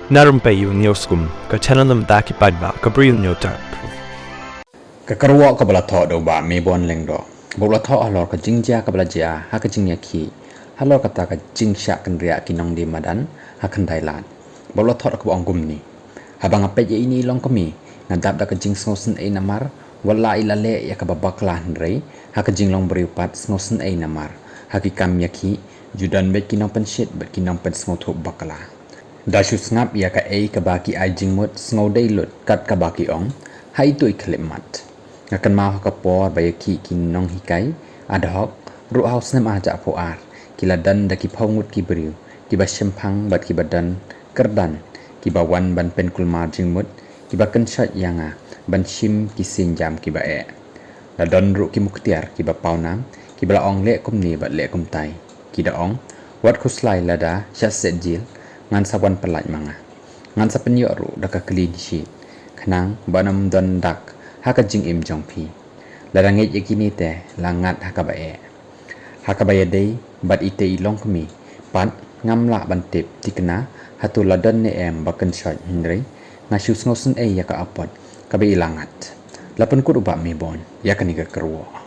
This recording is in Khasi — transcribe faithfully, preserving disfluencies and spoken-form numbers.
Na rympei ïa u Newskum, ka channel na bynta ki paidbah ka Bri u Hynñiewtrep. Ka kyrwoh kaba la thoh da u Bah Mebon Lyngdoh, bad la thoh halor ka jingjia kaba la jia ha ka jingïakhih halor kata ka jingshah kynriah ki nongdie madan ha Khyndailad. Bad la thoh da kaba ong kumne: Haba nga peit ïa ine i longkmie, nga dap da ka jingsngewsynei namar wat la i la leh ïa kaba bakla, hynrei ha ka jinglong briew pat sngewsynei namar ha ki kam ïakhih ju don beit ki nongpynshit bad ki nongpynsngewthuh bakla. Da shu sngap ïa kaei kaba ki ai jingmut, sngew dei lut kat kaba ki ong ha itu i khyllipmat. Nga kynmaw ha ka por ba ïakhih ki nonghikai ad hoc ruh ha u snem ar hajar arphew ar, ki la don da ki phew ngut ki briew kiba shemphang bad kiba don kyrdan, kiba wan ban pynkulmar jingmut, kiba kynshoit ïa nga ban shim ki sienjam kiba eh. La don ruh ki muktiar kiba pawnam kiba la ong leh kumne bad leh kumtai. Ki da ong, wat khuslai, lada shah set jil, ngan sa wan pyllait ma nga. Ngan sa pynïoh ruh da ka clean sheet, khnang ba ym don dak ha ka jingim jong phi. Lada ngeit ïa kine te, la ngat ha kaba eh. Ha kaba ïadei bad ite i longkmie pat, ngam lah ban tip thikna hato la don ne em ba kynshoit, hynrei nga shu sngewsynei ïa ka apot kaba i la ngat. La pynkut u Bah Mebon ïa kane ka kyrwoh.